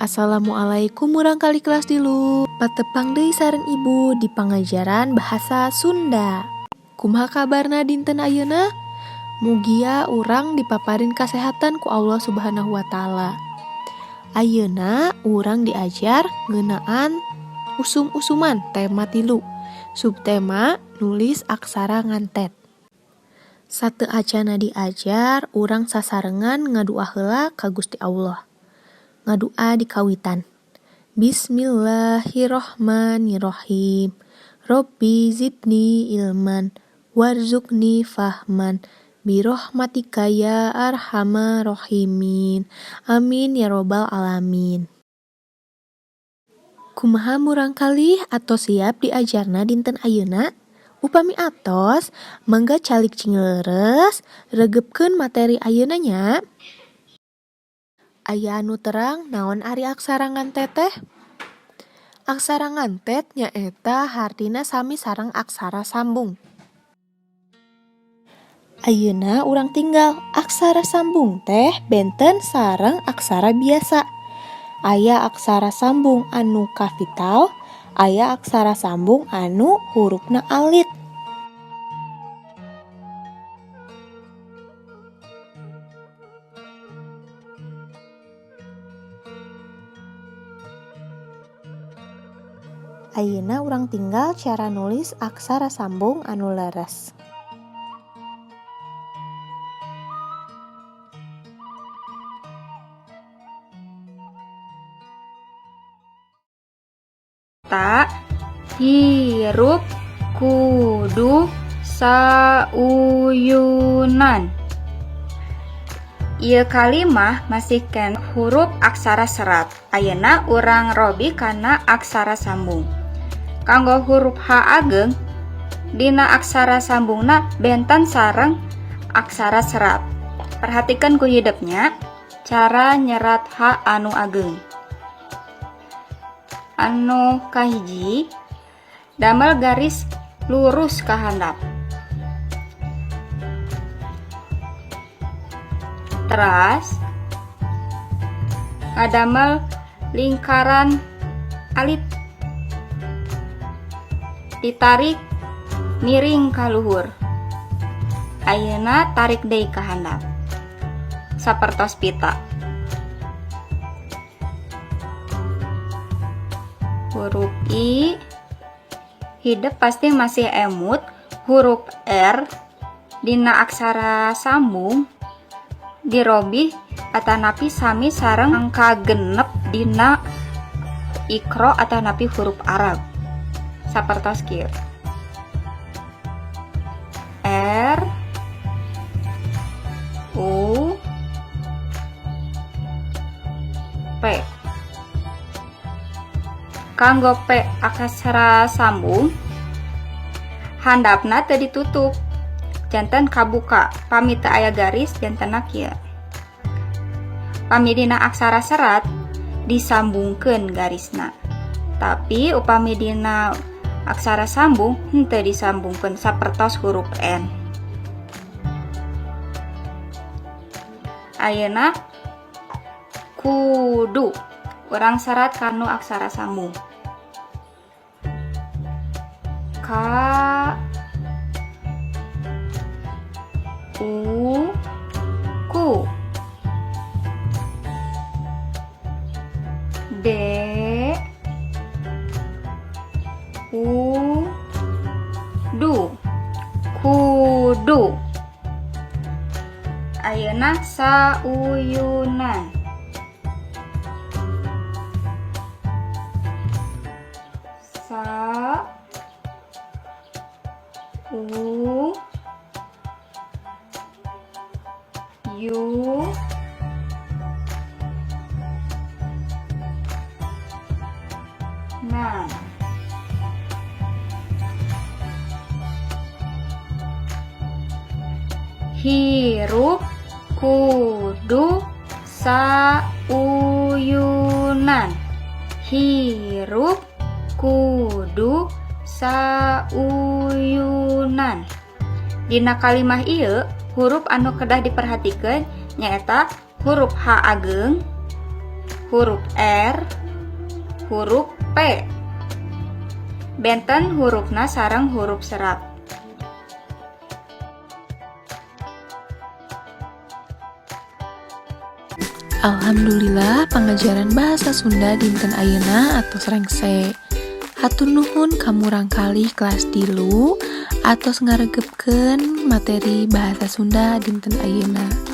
Assalamualaikum murangkalih kelas 3. Patepang deui sareng Ibu di pangajaran bahasa Sunda. Kumaha kabarna dinten ayeuna? Mugia urang dipaparin kasehatan ku Allah Subhanahu wa Ta'ala. Ayeuna urang diajar ngeunaan usum-usuman tema 3. Subtema nulis aksara ngantet. Sateuacanna diajar, urang sasarengan ngadua heula ka Gusti Allah. Ngadua di kawitan. Bismillahirrohmanirrohim. Robbi zidni ilman warzuqni fahman birohmatika ya arhamar rahimin. Amin ya robbal alamin. Kumaha murangkalih atos siap diajarna dinten ayeuna? Upami atos, mangga calik cing leres, regepkeun materi ayeuna nya. Aya anu terang naon ari aksara ngantet teh? Aksara ngantet nyaeta hartina sami sareng aksara sambung. Ayeuna urang tinggal aksara sambung teh benten sareng aksara biasa. Aya aksara sambung anu kapital, aya aksara sambung anu hurufna alit. Ayeuna urang tinggal cara nulis aksara sambung anu leres. Ta hirup kudu sauyunan. Ieu kalimah masih keneh huruf aksara serat. Ayeuna urang robi kana aksara sambung. Kanggo huruf H ageng dina aksara sambungna benten sareng aksara serat. Perhatikan ku hidepnya cara nyerat H anu ageng. Anu kahiji, damel garis lurus ka handap. Teras ngadamel lingkaran alit, ditarik miring ka luhur. Ayeuna tarik deui ka handap sapertos pita. Huruf I hidep pasti masih emut. Huruf R dina aksara sambung dirobih atanapi sami sareng angka 6 dina ikro atanapi huruf Arab sapertos kieu. R U P. Kanggo P aksara sambung handapna teu ditutup, janten kabuka. Pami teu aya garis jantenna kieu. Pami dina aksara serat disambungkeun garisna, tapi upami dina aksara sambung henteu disambungkeun sapertos huruf N. Ayeuna kudu urang serat kanu aksara sambung. K U Ku D U Du kudu. Ayeuna sauyunan. Sa U Yu Nan. Hirup kudu sauyunan. Hirup kudu sauyunan. Dina kalimah ieu huruf anu kedah diperhatikeun nyaeta huruf H ageng, Huruf R, huruf P. Benten hurufna sareng huruf serat. Alhamdulillah, pangajaran bahasa Sunda dinten ayeuna atos rengse. Hatur nuhun ka murangkalih kelas 3 atos ngaregepkeun materi bahasa Sunda dinten ayeuna.